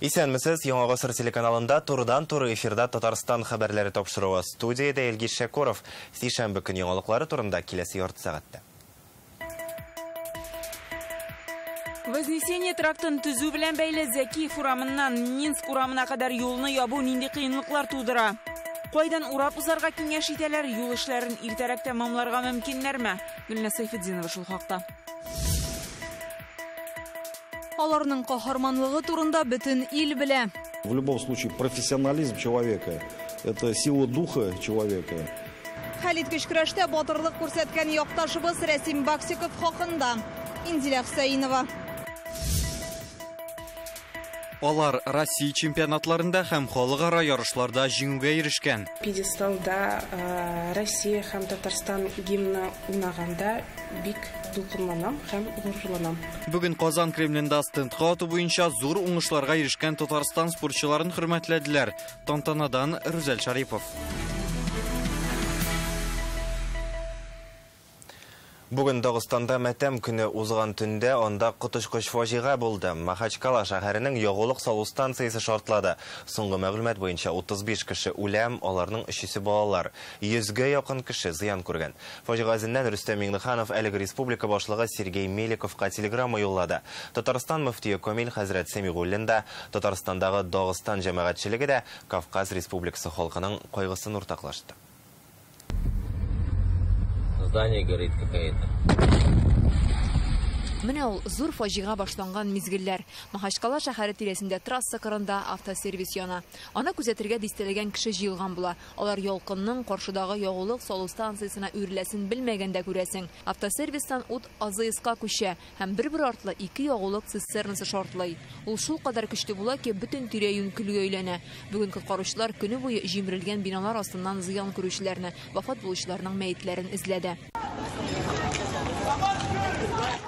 Исәнмесез, Яңа Гасыр телеканалында турыдан-туры эфирда Татарстан хәбәрләре тапшыруы. Студиядә Илгиз Шәкуров. Сишәмбе көн яңалыклары турында киләсе ярты сәгатьтә. Вознесение трактын төзү белән бәйле Зәкиев урамыннан Минск урамына кадәр юлны ябу нинди кыенлыклар тудыра? Кайдан урап узарга киңәш итәләр, юл эшләрен иртәрәк тәмамларга мөмкиннәрме? Гөлназ Сәйфетдинова шул хакта. Аларның каһарманлыгы турында бөтен ил белә. В любом случае профессионализм человека – это сила духа человека. Хәлиткеч көрәштә батырлык күрсәткән якташыбыз Рәсим Баксиков хакында. Инзилә Хөсәинова. Алар Россия чемпионатларында һәм халыкара ярышларда җиңүгә ирешкән. Пьедесталда Россия һәм Татарстан гимны уйнаганда бик дулкынланам һәм горурланам. Бүген Казан Кремлендә стендка ату буенча зур уңышларга ирешкән Татарстан спортчыларын хөрмәтләделәр. Тантанадан Рүзәл Шарипов. Бүген Дагыстанда мәтәм көне узган төндә анда коточкыч фаҗига булды. Махачкала шәһәренең ягулык салу станциясе шартлады. Соңгы мәгълүмат буенча 35 кеше үләм, аларның өчесе балалар. 100гә якын кеше зыян күргән. Фаҗига эзеннән Рөстәм Миңнеханов әлеге республика башлыгы Сергей Меликовка телеграмма юллады. Татарстан мөфтие Камил хәзрәт Сәмигуллин да, Татарстандагы Дагыстан җәмәгатьчелеге дә Кавказ республикасы халкының кайгысын уртаклашты. Здание горит какая-то. Менә ул зур фаҗига башланган мизгелләр. Махачкала шәһәре тирәсендә трасса кырында автосервис яна. Аны күзәтергә дистәләгән кеше җыелган була. Алар ялкынның каршыдагы ягулык салу станциясенә үреләсен белмәгәндә күрәсең. Автосервистан ут АЗСка күчә һәм бер-бер артлы ике ягулык цистернасы шартлый. Ул шул кадәр көчле була ки, бөтен тирә-юнь көлгә әйләнә. Бүген коткаручылар көне буе җимерелгән биналар астыннан зыян күрүчеләрне, вафат булучыларның мәетләрен эзләде.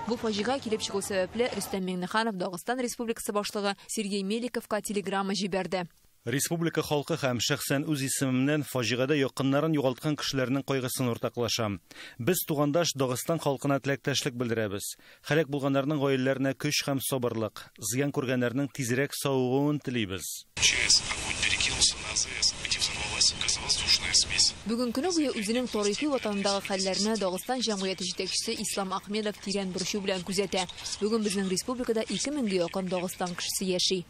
Бу фаҗига килеп чыгу сәбәпле Рөстәм Миңнеханов Дагыстан Республикасы башлыгы Сергей Меликовка телеграмма җибәрде. Республика халкы һәм шәхсән үз исемемнән фаҗигадә якыннарын югалткан кешеләрнең кайгысын уртаклашам. Без тугандаш Дагыстан халкына теләктәшлек белдерәбез. Һәлак булганнарның гаиләләренә көч һәм сабырлык, зыян күргәннәрнең тизрәк савыгуын телибез. ЧС огонь перекинулся на АЗС, где взорвалась газовоздушная смесь. Бүген көне буе үзенең тарихи ватанындагы хәлләрне Дагыстан җәмгыяте җитәкчесе Ислам Ахмедов тирән борчу белән күзәтә. Бүген безнең республикада 2000гә якын Дагыстан кешесе яши.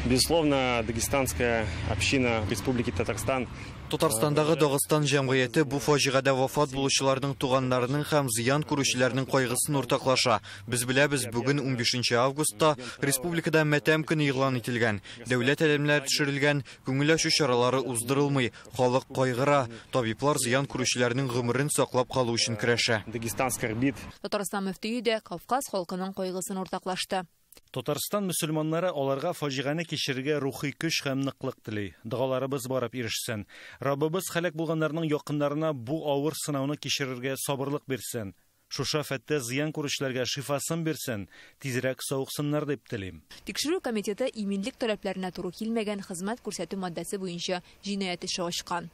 Безусловно, дагестанская община Республики Татарстан. Татарстандагы Дагыстан җәмгыяте бу фаҗигадә вафат булучыларның туганнарының һәм зыян күрүчеләрнең кайгысын уртаклаша. Без беләбез, бүген 15 августта республикада мәтәм көне игълан ителгән. Дәүләт әләмнәре төшерелгән, күңел ачу чаралары уздырылмый, халык кайгыра. Табиблар зыян күрүчеләрнең гомерен саклап калу өчен көрәшә. Дагестан скорбит. Татарстан мөфтие дә Кавказ халкының кайгысын уртаклашты. Татарстан мөселманнары аларга фаҗигане кичерергә рухи көч һәм ныклык тели. Догаларыбыз барып ирешсен. Раббыбыз һәлак булганнарның якыннарына бу авыр сынауны кичерергә сабырлык бирсен. Шушы афәттә зыян күрүчеләргә шифасын бирсен, тизрәк савыксыннар дип телим. Тикшерү комитеты иминлек таләпләренә туры килмәгән хезмәт күрсәтү маддәсе буенча җинаять эше ачкан.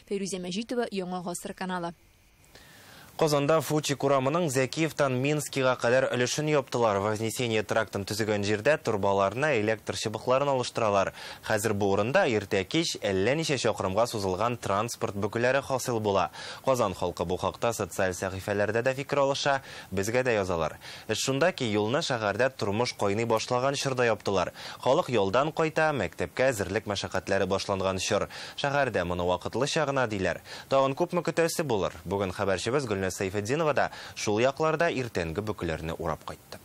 Фәйрүзә Мәҗитова, Яңа Гасыр каналы. Казанда Фучик урамының Зәкиевтан Минскига кадәр өлешен яптылар. Вознесение трактын төзегән җирдә торбаларны, электр чыбыкларын алыштыралар. Хәзер бу урында иртә кич әллә ничә чакрымга сузылган транспорт бөкеләре хасил була. Казан халкы бу хакта социаль сәхифәләрдә дә фикер алыша, безгә дә язалар. Эш шунда ки, юлны шәһәрдә тормыш кайный башлаган чорда яптылар. Халык юлдан кайта, мәктәпкә әзерлек мәшәкатьләре башланган чор. Шәһәрдә моны вакытлыча гына диләр. Тагын күпме көтәсе булыр? Бүген хәбәрчебез Гөлназ Сәйфетдинова да шул якларда иртәнге бөкеләрне урап кайтты.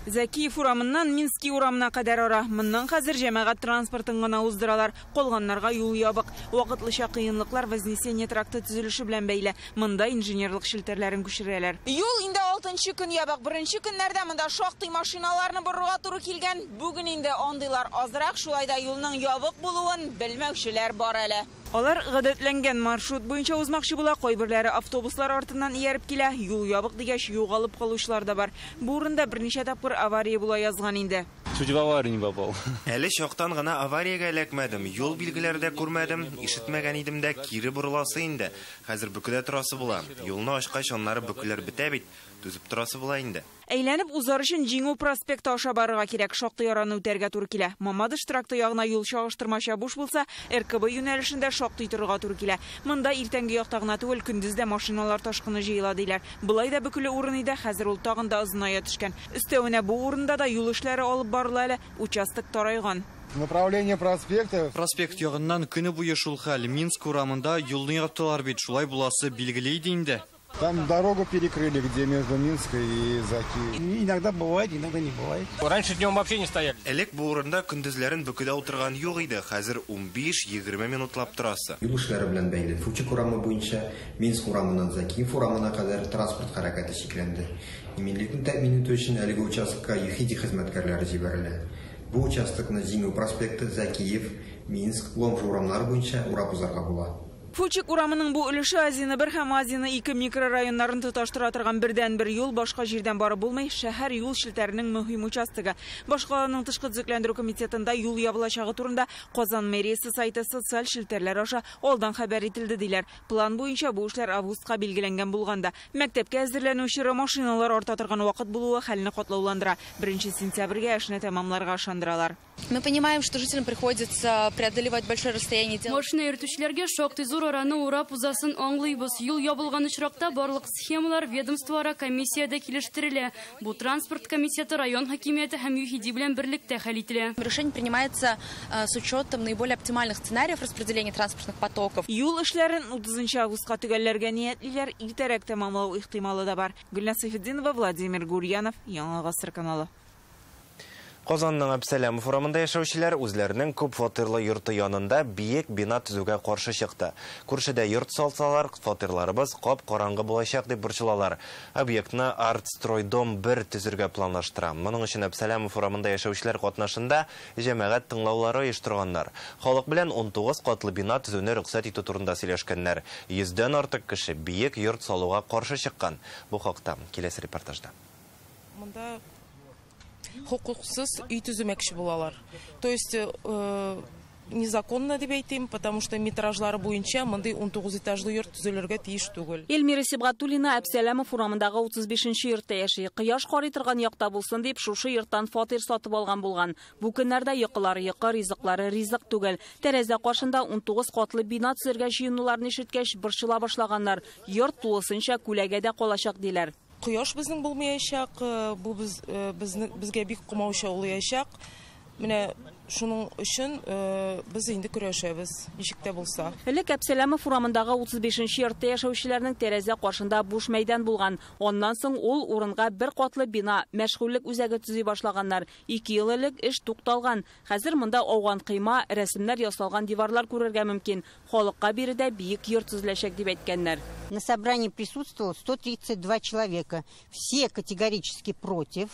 Зәкиев урамыннан Минский урамына кадәр ара. Моннан хәзер җәмәгать транспортын гына уздыралар. Калганнарга юл ябык. Вакытлыча кыенлыклар Вознесение тракты төзелеше белән бәйле. Монда инженерлык челтәрләрен күчерәләр. Юл инде 6нчы көн ябык. Беренче көннәрдә монда шактый машиналарны борырга туры килгән. Бүген инде андыйлар азрак, шулай да юлның ябык булуын белмәүчеләр бар әле. Алар гадәтләнгән маршрут буенча узмакчы була, кайберләре автобуслар артыннан ияреп килә. Юл ябык дигәч, югалып калучылар да бар. Бу урында берничә тапкыр авария була язган инде. Чуть в аварию не попал. Әле чактан гына авариягә эләкмәдем, юл билгеләре дә күрмәдем, ишетмәгән идем дә, кире борыласы инде. Хәзер бөкедә торасы була. Юлны ачкач, аннары бөкеләр бетә бит, түзеп торасы була инде. Әйләнеп узар өчен Җиңү проспекты аша барырга кирәк. Шактый араны үтәргә туры килә. Мамадыш тракты ягына юл чагыштырмача буш булса, РКБ юнәлешендә шактый торырга туры килә. Монда иртәнге якта гына түгел, көндез дә машиналар ташкыны җыела диләр. Болай да бөкеле урын иде, хәзер ул тагын да озыная төшкән. Өстәвенә бу урында да юл эшләре алып барыла әле, участок тарайган. Направление проспекта. Проспект ягыннан көне буе шул хәл. Минск урамында юлны яптылар бит, шулай буласы билгеле иде инде. Там дорогу перекрыли, где между Минской и Заки. Иногда бывает, иногда не бывает. Раньше днем вообще не стояли. Элек бу урында көндезләрен бөкедә утырган юк иде. Хәзер 15-20 минутлап торасы. Юл эшләре белән бәйле Фучик урамы буенча Минск урамыннан Закиев урамына кадәр транспорт хәрәкәте чикләнде. Иминлекне тәэмин итү өчен әлеге участокка ЮХИДИ хезмәткәрләре җибәрелә. Бу участокны Җиңү проспекты, Закиев, Минск, Ломжа урамнары буенча урап узарга була. Фучик урамының бу өлеше Азина 1 һәм Азина 2 микрорайоннарын тоташтыра торган бердәнбер юл, башка җирдән барып булмый. Шәһәр юл челтәренең мөһим участогы. Башкаланың тышкы төзекләндерү комитетында юл ябылачагы турында Казан мэриясе сайты социаль челтәрләр аша алдан хәбәр ителде диләр. План буенча бу эшләр августка билгеләнгән булганда. Мәктәпкә әзерләнү чоры машиналар арта торган вакыт булуы хәлне катлауландыра. 1 сентябрьгә эшне тәмамларга ышандыралар. Мы понимаем, что жителям приходится преодолевать большое расстояние. Машина йөртүчеләргә шактый зур араны урап узасын аңлыйбыз. Юл ябылган очракта барлык схемалар ведомствоара комиссиядә килештерелә. Бу транспорт комитеты, район хакимияте һәм ЮХИДИ белән берлектә хәл ителә. Решение принимается с учетом наиболее оптимальных сценариев распределения транспортных потоков. Юл эшләрен 30 августка төгәлләргә ниятлиләр, иртәрәк тәмамлау ихтималы да бар. Гөлназ Сәйфетдинова, Владимир Гурьянов, Яңа Гасыр каналы. Казанның Әбсәләмов урамында яшәүчеләр үзләренең күп фатирлы йорты янында биек бина төзүгә каршы чыкты. Күршедә йорт салсалар, фатирларыбыз кап-караңгы булачак дип борчылалар. Объектны Артстройдом 1 төзергә планлаштыра. Моның өчен Әбсәләмов урамында яшәүчеләр катнашында җәмәгать тыңлаулары оештырганнар. Халык белән 19 катлы бина төзүне рөхсәт итү турында сөйләшкәннәр. 100дән артык кеше биек йорт салуга каршы чыккан. Бу хакта киләсе репортажда. Монда хокуксыз өй төземәкче булалар. То есть незаконно дип әйтим, потому что метражлары буенча мондый 19 этажлы йорт төзелергә тиеш түгел. Эльмира Сибгатуллина Әбсәләмов урамындагы 35нче йортта яши. Кояш карый торган якта булсын дип шушы йорттан фатир сатып алган булган. Бу көннәрдә йокылары йокы, ризыклары ризык түгел. Тәрәзә каршында 19 катлы бина төзергә җыенуларын ишеткәч, борчыла башлаганнар. Йорт тулысынча күләгәдә калачак диләр. Кояш безнең булмаячак, бу безгә бик комауча булачак. Менә шуның өчен без инде көрәшәбез, ничек тә булса. Элек Әбсәләмов урамындагы 35нче йортта яшәүчеләрнең тәрәзә каршында буш мәйдан булган. Аннан соң ул урынга бер катлы бина, мәшгульлек үзәге төзи башлаганнар. 2 ел элек эш тукталган. Хәзер монда ауган кыйма, рәсемнәр ясалган диварлар күрергә мөмкин. Халыкка биредә биек йорт төзеләчәк дип әйткәннәр. На собрании присутствовало 132 человека. Все категорически против.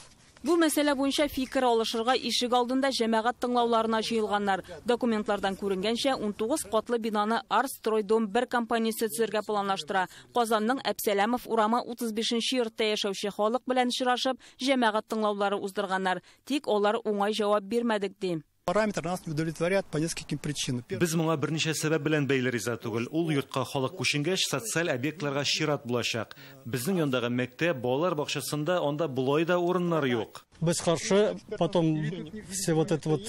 Бу мәсьәлә буенча фикер алышырга ишек алдында җәмәгать тыңлауларына җыелганнар. Документлардан күренгәнчә, 19 катлы бинаны Артстройдом 1 компаниясе төзергә планлаштыра. Казанның Әбсәләмов урамы 35нче йортта яшәүче халык белән очрашып, җәмәгать тыңлаулары уздырганнар. Тик алар уңай җавап бирмәдек ди. Параметр нас не удовлетворяет по нескольким причинам. Без моңа берничә сәбәп белән бәйле риза түгел. Ул йортка халык күченгәч, социаль объектларга чират булачак. Безнең яндагы мәктәп, балалар бакчасында анда болай да урыннар юк. Без каршы, потом все вот это вот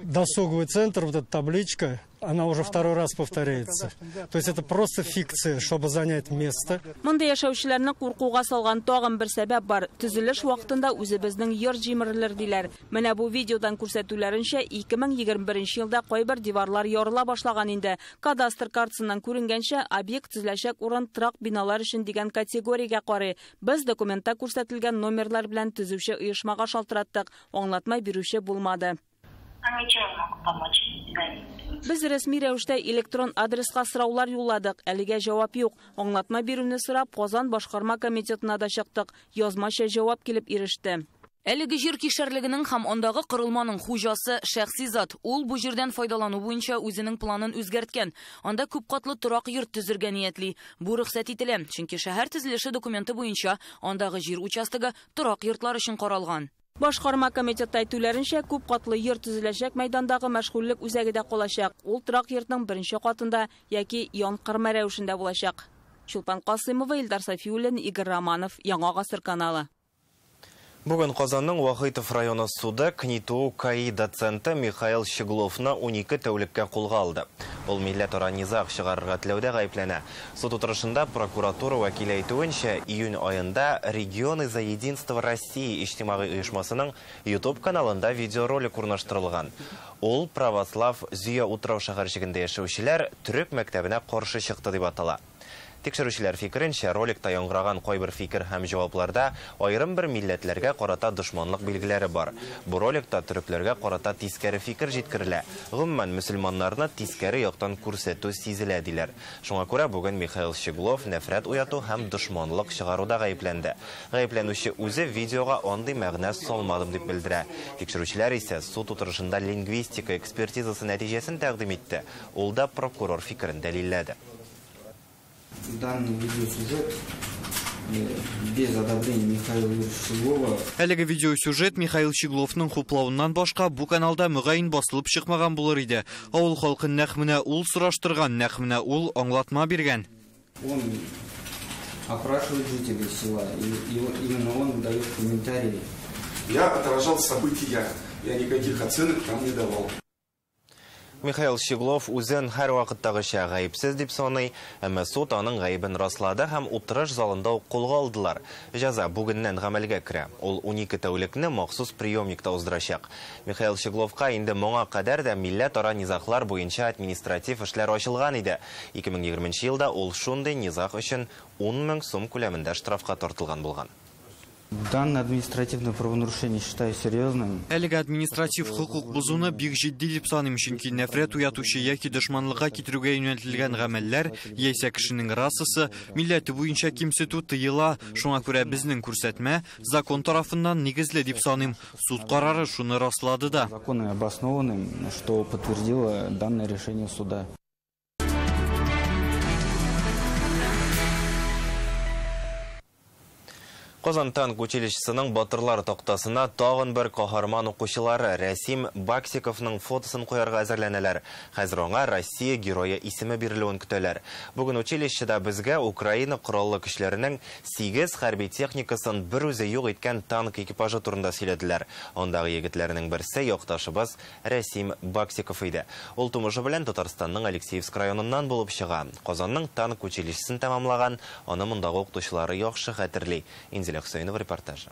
досуговый центр, вот эта табличка, она уже второй раз повторяется. То есть это просто фикция, чтобы занять место. Монда яшәүчеләрне куркуга салган тагын бер сәбәп бар. Төзелеш вакытында үзебезнең йорт җимерелер диләр. Менә бу видеодан күрсәтүләренчә 2021 елда кайбер диварлар ярыла башлаган инде. Кадастр картасыннан күренгәнчә, объект төзеләчәк урын торак биналар өчен дигән категориягә карый. Без документта күрсәтелгән номерлар белән төзүче оешмага шалтыраттык. Аңлатма бирүче булмады. Без рәсми рәвештә электрон адреска сораулар юлладык. Әлегә җавап юк. Аңлатма бирүне сорап Казан башкарма комитетына да чыктык. Язмача җавап килеп иреште. Әлеге җир кишәрлегенең һәм андагы корылманың хуҗасы шәхси зат. Ул бу җирдән файдалану буенча үзенең планын үзгәрткән. Анда күп катлы торак йорт төзергә ниятли. Бу рөхсәт ителә, чөнки шәһәр төзелеше документы буенча андагы җир участогы торак йортлар өчен каралган. Башкарма комитеты әйтүләренчә, күп катлы йорт төзеләчәк мәйдандагы мәшгульлек үзәге дә калачак. Ул торак йортның беренче катында яки янкырма рәвешендә булачак. Чулпан Касымова, Илдар Сафиуллин, Игорь Романов, Яңа Гасыр каналы. Бүген Казанның Вахитов районы суды КНИТУ КАИ доценты Михаил Щегловны 12 тәүлеккә кулга алды. Ул милләтара низаг чыгарырга теләүдә гаепләнә. Суд утырышында прокуратура вәкиле әйтүенчә, июнь аенда «Регионы за единство России» иҗтимагый оешмасының YouTube каналында видеоролик урнаштырылган. Ул православ Зөя утрау шәһәрчегендә яшәүчеләр төрек мәктәбенә каршы чыкты дип атала. Тикшерүчеләр фикеренчә, роликта яңгыраган кайбер фикер һәм җавапларда аерым бер милләтләргә карата дошманлык билгеләре бар. Бу роликта төрекләргә карата тискәре фикер җиткерелә. Гомумән, мөселманнарны тискәре яктан күрсәтү сизелә, диләр. Шуңа күрә бүген Михаил Щеглов нәфрәт уяту һәм дошманлык чыгаруда гаепләнде. Гаепләнүче үзе видеога андый мәгънә салмадым дип белдерә. Тикшерүчеләр исә суд утырышында лингвистика экспертизасы нәтиҗәсен тәкъдим итте. Ул да прокурор фикерен дәлилләде. Данный видеосюжет без одобрения Михаила Юрьевича Щеглова. Әлеге видеосюжет Михаил Щегловның хуплавыннан башка бу каналда мөгаен басылып чыкмаган булыр иде. Авыл халкы нәкъ менә ул сораштырган, нәкъ менә ул аңлатма биргән. Он опрашивает жителей села, и именно он дает комментарии. Я отражал события, я никаких оценок там не давал. Михаил Щеглов үзен һәрвакыттагыча гаепсез дип саный, әмма суд аның гаебен раслады һәм утырыш залында ук кулга алдылар. Җәза бүгеннән гамәлгә керә. Ул 12 тәүлекне махсус приемникта уздырачак. Михаил Щегловка инде моңа кадәр дә милләтара низаглар буенча административ эшләр ачылган иде. 2020 елда ул шундый низаг өчен 10 мең сум күләмендә штрафка тартылган булган. Данное административное правонарушение считаю серьезным. Әлеге административ хокук бозуны бик җитди дип саныйм, чөнки нәфрәт уятучы яки дошманлыкка китерүгә юнәлтелгән гамәлләр, яисә кешенең расасы, милләте буенча кимсетү тыела. Шуңа күрә безнең күрсәтмә закон тарафыннан нигезле дип саныйм. Суд карары шуны раслады да. Законы обоснованы, что подтвердило данное решение суда. Казан танк училищесының батырлар тактасына тагын бер каһарман укучылары Рәсим Баксиковның фотосын куярга әзерләнәләр. Хәзер аңа Россия герое исеме бирелүен көтәләр. Бүген училищеда безгә Украина кораллы көчләренең 8 хәрби техникасын бер үзе юк иткән танк экипажы турында сөйләделәр. Андагы егетләрнең берсе якташыбыз Рәсим Баксиков иде. Ул тумышы белән Татарстанның Алексеевск районыннан булып чыга. Казанның танк училищесын тәмамлаган, аны мондагы укытучылары яхшы хәтерли. Хусейнов репортажа.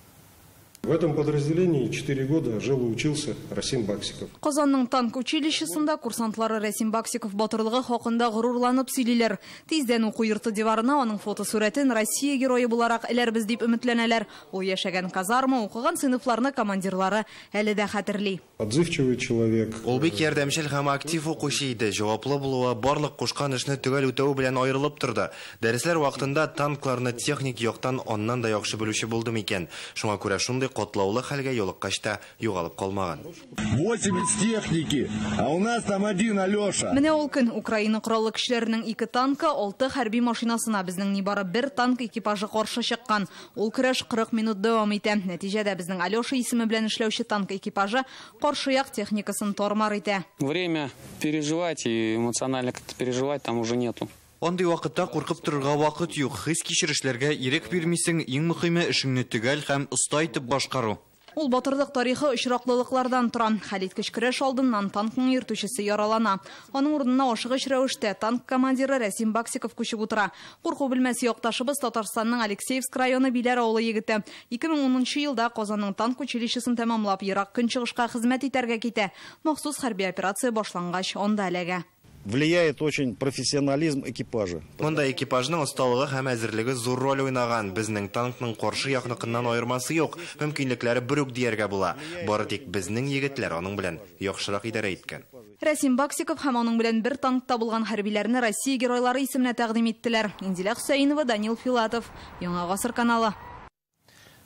В этом подразделении 4 года жил и учился Расим Баксиков. Казанның танк училищесында курсантлары Расим Баксиков батырлыгы хакында горурланып сөйлиләр. Тиздән уку йорты диварына аның фотосурәтен Россия герое буларак эләрбез дип өметләнәләр. Ул яшәгән казарма, укыган сыйныфларны командирлары әле дә хәтерли. Отзывчивый человек. Ул бик ярдәмчел һәм актив укучы иде. Җаваплы булуы, барлык кушкан эшне төгәл үтәү белән аерылып торды. Дәресләр вакытында танкларны техник яктан аннан да яхшы белүче булды микән? Шуңа күрә шундый котлаулы хәлгә юлыккач та югалып калмаган. 80 техники, а у нас там один Алеша. Менә ул көн Украина кораллы көчләренең 2 танкы, 6 хәрби машинасына безнең нибары бер танк экипажы каршы чыккан. Ул көрәш 40 минут дәвам итә. Нәтиҗәдә безнең Алеша исеме белән эшләүче танк экипажы каршы як техникасын тормар итә. Время переживать и эмоционально как-то переживать там уже нету. Андый вакытта куркып торырга вакыт юк. Хис кичерешләргә ирек бирмисең, иң мөһиме эшеңне төгәл һәм оста итеп башкару. Ул батырлык тарихы очраклылыклардан тора. Хәлиткеч көрәш алдыннан танкның йөртүчесе яралана. Аның урынына ашыгыч рәвештә танк командиры Рәсим Баксиков күчеп утыра. Курку белмәс якташыбыз Татарстанның Алексеевск районы Биләр авылы егете. 2010 елда Казанның танк училищесын тәмамлап, ерак көнчыгышка хезмәт итәргә китә. Махсус хәрби операция башлангач, анда эләгә. Влияет очень профессионализм экипажа. Монда экипажның осталыгы һәм әзерлеге зур роль уйнаган. Безнең танкның каршы якныкыннан аермасы юк. Мөмкинлекләре бер үк дияргә була. Бары тик безнең егетләр аның белән яхшырак идарә иткән. Рәсим Баксиков һәм аның белән бер танкта булган хәрбиләрне Россия геройлары исеменә тәкъдим иттеләр. Инзилә Хөсәенова, Данил Филатов, Яңа Гасыр каналы.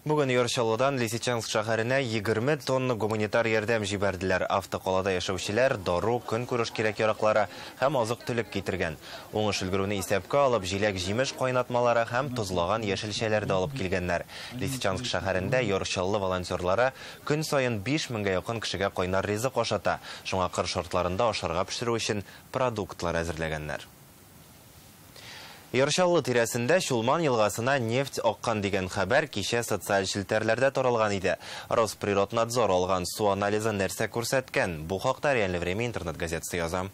Бүген Яр Чаллыдан Лисичанск шәһәренә 20 тонна гуманитар ярдәм җибәрделәр. Автокалада яшәүчеләр дару, көнкүреш кирәк-яраклары һәм азык-төлек китергән. Уңыш өлгерүне исәпкә алып, җиләк-җимеш кайнатмалары һәм тозлаган яшелчәләр дә алып килгәннәр. Лисичанск шәһәрендә Яр Чаллы волонтерлары көн саен 5000гә якын кешегә кайнар ризык ашата. Шуңа кыр шартларында ашарга пешерү өчен продуктлар әзерләгәннәр. Яр Чаллы тирәсендә Чулман елгасына нефть аккан дигән хәбәр кичә социаль челтәрләрдә таралган иде. Росприроднадзор алган су анализы нәрсә күрсәткән? Бу хакта «Реальное время» интернет газетасы яза.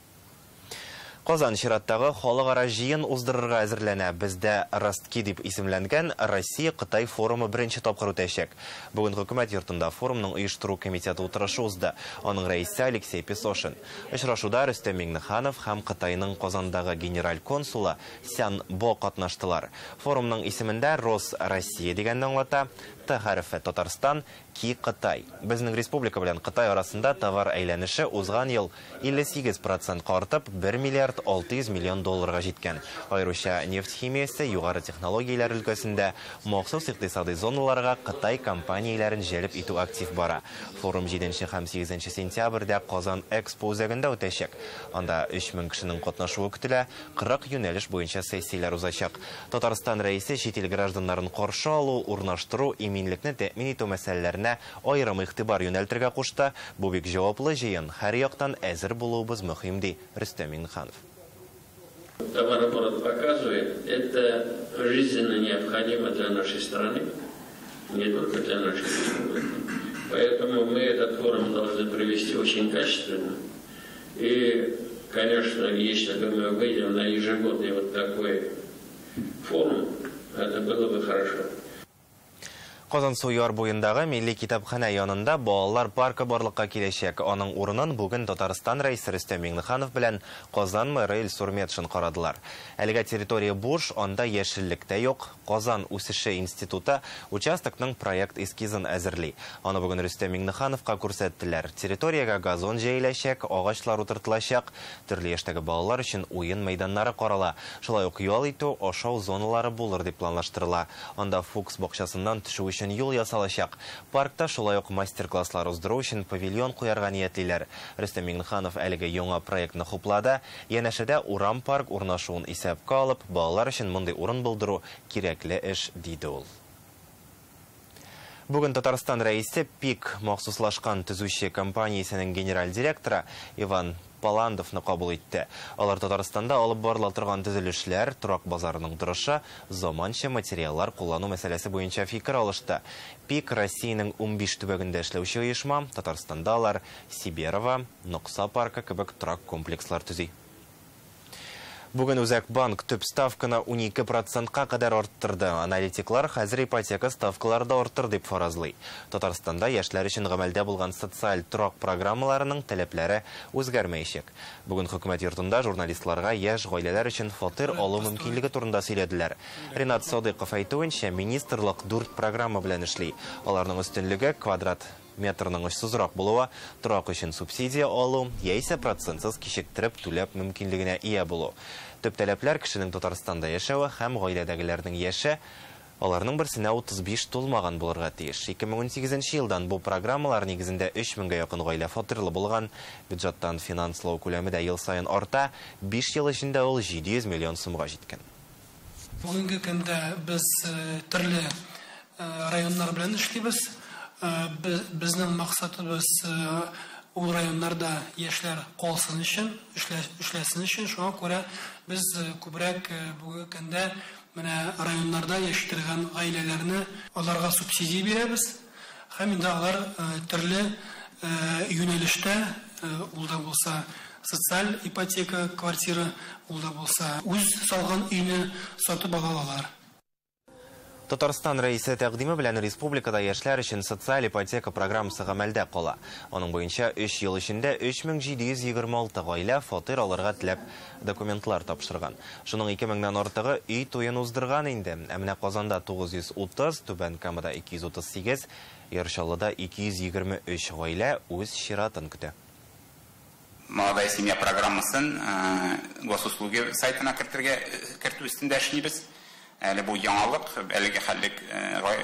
Казан чираттагы халыкара җыен уздырырга әзерләнә. Бездә «Ростки» дип исемләнгән Россия-Кытай форумы беренче тапкыр үтәчәк. Бүген Хөкүмәт йортында форумның оештыру комитеты утырышы узды. Аның рәисе Алексей Песошин. Очрашуда Рөстәм Миңнеханов һәм Кытайның Казандагы генераль консулы Сян Бо катнаштылар. Форумның исемендә «Рос Россия» дигәнне аңлата, Т хәрефе Татарстан, Ки Кытай. Безнең республика белән Кытай арасында товар әйләнеше узган ел 58% артып, 1 миллиард 600 миллион долларга җиткән. Аеруча нефть химиясе, югары технологияләр өлкәсендә махсус икътисадый зоналарга Кытай компанияләрен җәлеп итү актив бара. Форум 7 һәм 8 сентябрьдә Казан Экспо үзәгендә үтәчәк. Анда 3000 кешенең катнашуы көтелә, 40 юнәлеш буенча сессияләр узачак. Татарстан рәисе чит ил гражданнарын каршы алу, урнаштыру, иминлекне тәэмин итү мәсьәләләренә аерым игътибар юнәлтергә кушты. Бу бик җаваплы җыен, һәр яктан әзер булуыбыз мөһим, ди Рөстәм Миңнеханов. Товарооборот показывает, это жизненно необходимо для нашей страны, не только для нашей республики. Поэтому мы этот форум должны провести очень качественно. И, конечно, если бы мы выйдем на ежегодный вот такой форум, это было бы хорошо. Казансу яр буендагы Милли китапханә янында балалар паркы барлыкка киләчәк. Аның урынын бүген Татарстан рәисе Рөстәм Миңнеханов белән Казан мэры Илсур Метшин карадылар. Әлегә территория буш, анда яшеллек тә юк. Казан үсеше институты участокның проект эскизын әзерли. Аны бүген Рөстәм Миңнехановка күрсәттеләр. Территориягә газон җәеләчәк, агачлар утыртылачак, төрле яшьтәге балалар өчен уен мәйданнары карала. Шулай ук ял итү, ашау зоналары булыр дип планлаштырыла. Анда Фукс бакчасыннан төшү өчен юл ясалачак. Паркта шулай ук мастер-класслар уздыру өчен павильон куярга ниятлиләр. Рөстәм Миңнеханов әлеге яңа проектны хуплады. Янәшәдә урам парк урнашуын исәпкә алып, балалар өчен мондый урын булдыру кирәкле эш, диде ул. Бүген Татарстан рәисе ПИК махсуслашкан төзүче компаниясенең генераль директоры Иван Паландовны кабул итте. Алар Татарстанда алып барыла торган төзелешләр, торак базарының торышы, заманча материаллар куллану мәсьәләсе буенча фикер алышты. ПИК Россиянең 15 төбәгендә эшләүче оешма, Татарстанда алар Сиберова, Нокса паркы кебек торак комплекслар төзи. Бүген Үзәк банк төп ставканы 12%-ка кадәр арттырды. Аналитиклар хәзер ипотека ставкалары да артыр дип фаразлый. Татарстанда яшьләр өчен гамәлдә булган социаль торак программаларының таләпләре үзгәрмәячәк. Бүген Хөкүмәт йортында журналистларга яшь гаиләләр өчен фатир алу мөмкинлеге турында сөйләделәр. Ринат Садыйков әйтүенчә, министрлык 4 программа белән эшли. Аларның өстенлеге квадрат метрның очсызрак булуы, торак өчен субсидия алу, яисә процентсыз кичектереп түләп мөмкинлегенә ия булу. Төп таләпләр кешенең Татарстанда яшәве һәм гаиләдәгеләрнең яше, аларның берсенә 35 тулмаган булырга тиеш. 2018 елдан бу программалар нигезендә 3000гә якын гаилә фатирлы булган. Бюджеттан финанслау күләме дә ел саен арта, 5 ел эчендә ул 700 миллион сумга җиткән. Бүгенге көндә без төрле районнар белән эшлибез. Безнең максатыбыз ул районнарда яшьләр калсын өчен, эшләсен өчен. Шуңа күрә без күбрәк бүгенге көндә менә районнарда яши торган гаиләләрне аларга субсидия бирәбез. Һәм инде алар төрле юнәлештә, ул да булса социаль ипотека квартира, ул да булса үз салган өйне сатып ала алалар. Татарстан рәисе тәкъдиме белән республикада яшьләр өчен социаль ипотека программасы гамәлдә кала. Аның буенча 3 ел эчендә 3726 гаилә фатир алырга теләп документлар тапшырган. Шуның 2000-нән артыгы өй туен уздырган инде. Ә менә Казанда 930, Түбән Камада 238, Яр Чаллыда 223 гаилә үз чиратын көтә. Молодая семья программасын госуслуги сайтына кертү өстендә эшлибез. Әле бу яңалык, әлеге хәллек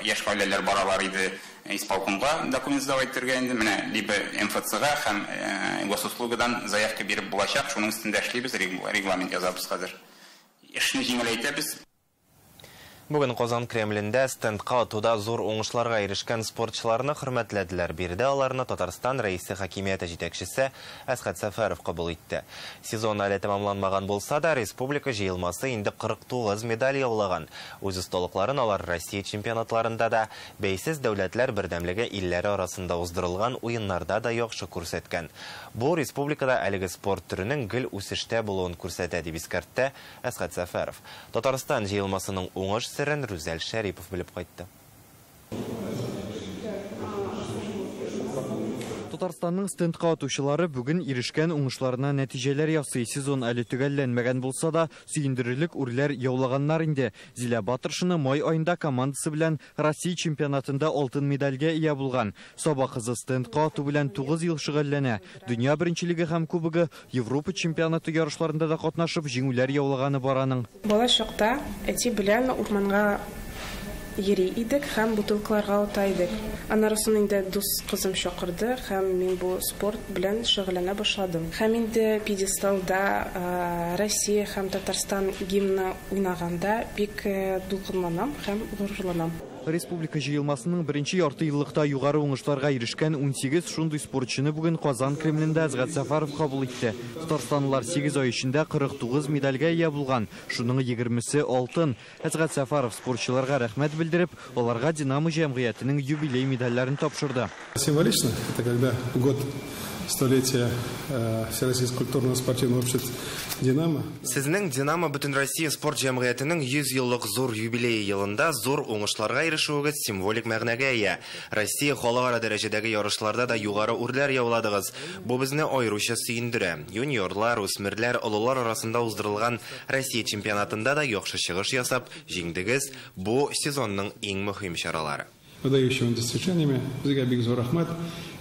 яшь гаиләләр баралар иде исполкомга документ сдавать итәргә инде, менә либо МФЦга һәм госуслугыдан заявка биреп булачак, шуның өстендә эшлибез, регламент язабыз хәзер. Эшне җиңеләйтәбез. Бүген Казан Кремлендә стендка атуда зур уңышларга ирешкән спортчыларны хөрмәтләделәр. Биредә аларны Татарстан Рәисе хакимияте җитәкчесе Әсхәт Сәфәров кабул итте. Сезон әле тәмамланмаган булса да, республика җыелмасы инде 49 медаль яулаган. Үз осталыкларын алар Россия чемпионатларында да, бәйсез дәүләтләр бердәмлеге илләре арасында уздырылган уеннарда да яхшы күрсәткән. Бу республикада әлеге спорт төренең гел үсештә булуын күрсәтә, дип искәртте Әсхәт Сәфәров. Татарстан җыелмасының уңыш серен Рүзәл Шәрипов белеп кайтты. Татарстанның стендка атучылары бүген ирешкән уңышларына нәтиҗәләр ясый. Сезон әле төгәлләнмәгән булса да, сөендерерлек үрләр яулаганнар инде. Зилә Батыршина май аенда командасы белән Россия чемпионатында алтын медальгә ия булган. Саба кызы стендка ату белән 9 ел шөгыльләнә. Дөнья беренчелеге һәм кубогы, Европа чемпионаты ярышларында да катнашып, җиңүләр яулаганы бар аның. Бала чакта әти белән урманга йөри идек һәм бутылкаларга ата идек. Аннары соң инде дус кызым чакырды һәм мин бу спорт белән шөгыльләнә башладым. Һәм инде пьедесталда Россия һәм Татарстан гимны уйнаганда бик дулкынланам һәм горурланам. Республика җыелмасының беренче ярты еллыкта югары уңышларга ирешкән 18 шундый спортчыны бүген Казан Кремлендә Әсгать Сәфәров кабул итте. Татарстанлылар 8 ай эчендә 49 медальгә ия булган, шуның 20-се алтын. Әсгать Сәфәров спортчыларга рәхмәт белдереп, аларга Динамо җәмгыятенең юбилей медальләрен тапшырды. Символично, это когда год столетия Всероссийского культурно-спортивного общества «Динамо». Сезнең «Динамо» Бөтенроссия спорт җәмгыятенең 100 еллык зур юбилее елында зур уңышларга ирешүегез символик мәгънәгә ия. Россия халыкара дәрәҗәдәге ярышларда да югары үрләр яуладыгыз. Бу безне аеруча сөендерә. Юниорлар, үсмерләр, олылар арасында уздырылган Россия чемпионатында да яхшы чыгыш ясап, җиңдегез. Бу сезонның иң мөһим чаралары. Выдающими достижениями. Безгә бик зур рәхмәт.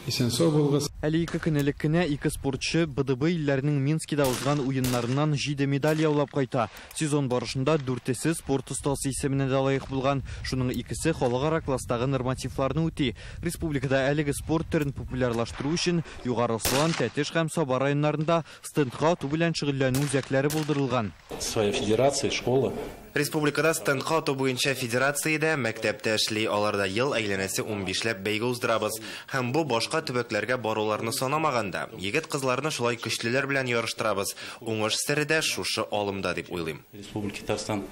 Исән сау булыгыз. Әле ике көн элек кенә ике спортчы БДБ илләренең Минскида узган уеннарыннан 7 медаль яулап кайта. Сезон барышында дүртесе спорт остасы исеменә дә лаек булган. Шуның икесе халыкара класстагы нормативларны үти. Республикада әлеге спорт төрен популярлаштыру өчен Югары Ослан, Тәтеш һәм Саба районнарында стендка ату белән шөгыльләнү үзәкләре булдырылган. Своя федерация, школа. Республикада стендка ату буенча федерация дә мәктәптә эшли. Аларда ел әйләнәсе 15ләп бәйге уздырабыз. Һәм бу башка төбәкләргә баруларны санамаганда, егет кызларны шулай көчлеләр белән ярыштырабыз. Уңыш сере дә шушы алымда дип уйлыйм. Республика Татарстан,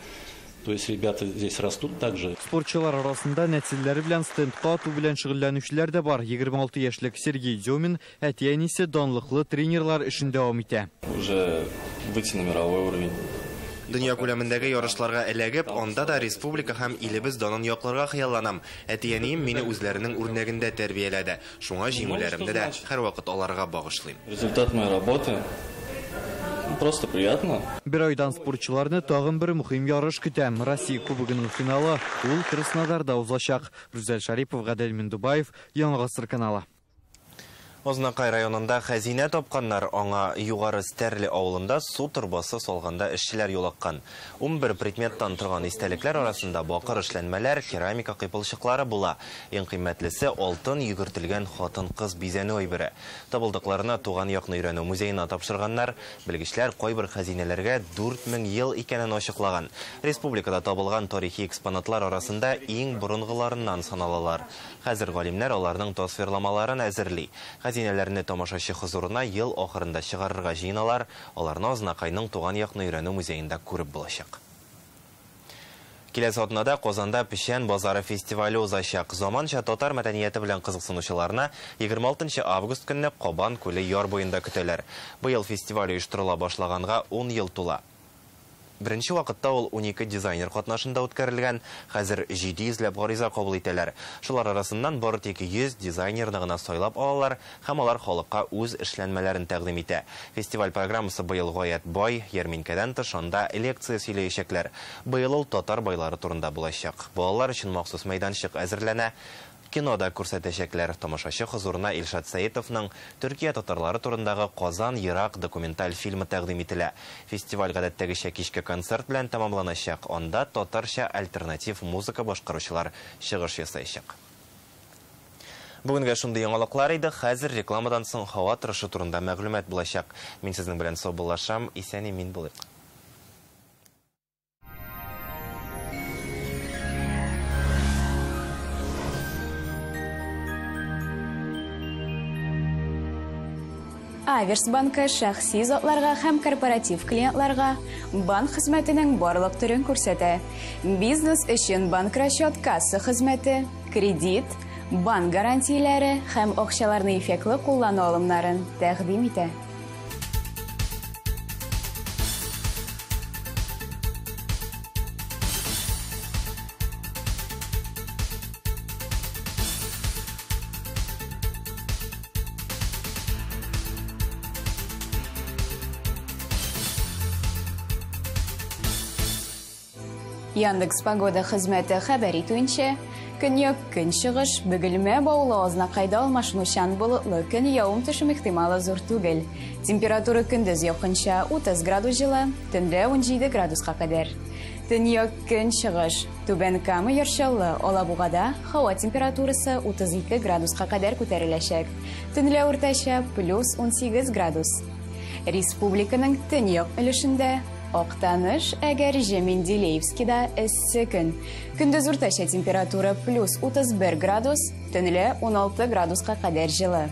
то есть ребята здесь растут также. Спортчылар арасында нәселләре белән стендка ату белән шөгыльләнүчеләр дә бар. 26 яшьлек Сергей Демин әти-әнисе данлыклы тренерлар эшен дәвам итә. Уже выйти на мировой уровень. Дөнья күләмендәге ярышларга эләгеп, анда да республика һәм илебез данын якларга хыялланам. Әти-әнием мине үзләренең үрнәгендә тәрбияләде. Шуңа җиңүләремне дә һәрвакыт аларга багышлыйм. Результат моей работы просто приятно. Бер айдан спортчыларны тагын бер мөһим ярыш көтә. Россия кубогының финалы ул Краснодарда узачак. Рүзәл Шарипов, Гадел Миндубаев, Яңа Гасыр каналы. Азнакай районында хәзинә тапканнар. Аңа Югары Стәрле авылында су торбасы салганда эшчеләр юлыккан. 11 предметтан торган истәлекләр арасында бакыр эшләнмәләр, керамика кыйпылчыклары була. Иң кыйммәтлесе алтын йөгертелгән хатын-кыз бизәнү әйбере. Табылдыкларны туган якны өйрәнү музеена тапшырганнар. Белгечләр кайбер хәзинәләргә 4000 ел икәнен ачыклаган. Республикада табылган тарихи экспонатлар арасында иң борынгыларыннан саналалар. Хәзер галимнәр аларның тасвирламаларын әзерли. Хәзинәләрне тамашачы хозурына ел ахырында чыгарырга җыеналар. Аларны Азнакайның туган якны өйрәнү музеенда күреп булачак. Киләсе атнада Казанда Печән базары фестивале узачак. Заманча татар мәдәнияте белән кызыксынучыларны 26 август көнне Кабан күле яр буенда көтәләр. Быел фестиваль оештырыла башлаганга 10 ел тула. Беренче вакытта ул 12 дизайнер катнашында үткәрелгән, хәзер 700 ләп гариза кабул итәләр. Шулар арасыннан бары тик 100 дизайнерны гына сайлап алалар һәм алар халыкка үз эшләнмәләрен тәкъдим итә. Фестиваль программасы быел гаять бай, ярминкәдән тыш анда лекция сөйләячәкләр. Быел ул татар байлары турында булачак. Балалар өчен махсус мәйданчык әзерләнә. Кинода күрсәтәчәкләр. Тамашачы хозурына Илшат Сәетовның Төркия татарлары турындагы Казан ерак документаль фильмы тәкъдим ителә. Фестиваль гадәттәгечә кичке концерт белән тәмамланачак. Анда татарча альтернатив музыка башкаручылар чыгыш ясаячак. Бүгенгә шундый яңалыклар иде. Хәзер рекламадан соң һава торышы турында мәгълүмат булачак. Мин сезнең белән саубуллашам. Исән-имин булыйк. Аверс банкы шәхси затларга һәм корпоратив клиентларга банк хезмәтенең барлык төрен күрсәтә. Бизнес өчен банк расчет касса хезмәте, кредит, банк гарантияләре һәм акчаларны эффектлы куллану алымнарын тәкъдим итә. Яндекс Погода хезмәте хәбәр итүенчә, көньяк көнчыгыш Бөгелмә Баулы Азнакайда алмашынучан болытлы көн, явым төшем ихтималы зур түгел. Температура көндез якынча 30 градус җылы, төнлә 17 градуска кадәр. Төньяк көнчыгыш Түбән Кама, Яр Чаллы, Алабугада һава температурасы 32 градуска кадәр күтәреләчәк. Төнлә уртача плюс 18 градус. Республиканың төньяк өлешендә Актаныш, Әгерҗе, Менделеевскида эссе көн. Көндез уртача температура плюс 31 градус, төнлә 16 градуска кадәр җылы.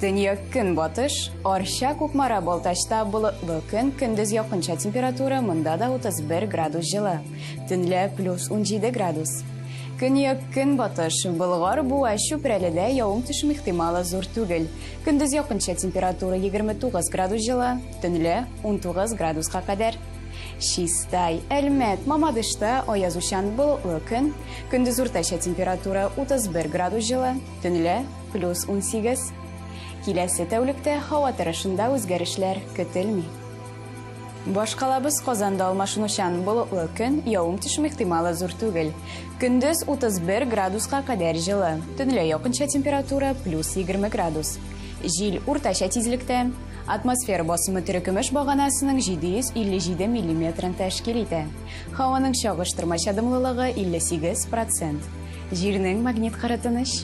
Төньяк көнбатыш, Арча, Кукмара, Балтачта болытлы көн, көндез якынча температура монда да 31 градус җылы. Төнлә плюс 17 градус. Көньяк көнбатыш, Болгар, Буа, Чүпрәледә явым төшем ихтималы зур түгел. Көндез якынча температура 29 градус җылы, төнлә 19 градуска кадәр. Чистай, Әлмәт, Мамадышта аязучан болытлы көн, көндез уртача температура 31 градус җылы, төнлә плюс 18. Киләсе тәүлектә һава торышында үзгәрешләр көтелми. Башкалабыз Казанда алмашынучан болытлы көн, явым төшем ихтималы зур түгел. Көндез 31 градуска кадәр җылы, төнлә якынча температура плюс 20 градус. Җил уртача тизлектә, атмосфера басымы терекөмеш баганасының 757 миллиметрын тәшкил итә. Һаваның чагыштырмача дымлылыгы 58%. Җирнең магнит кыры тыныч.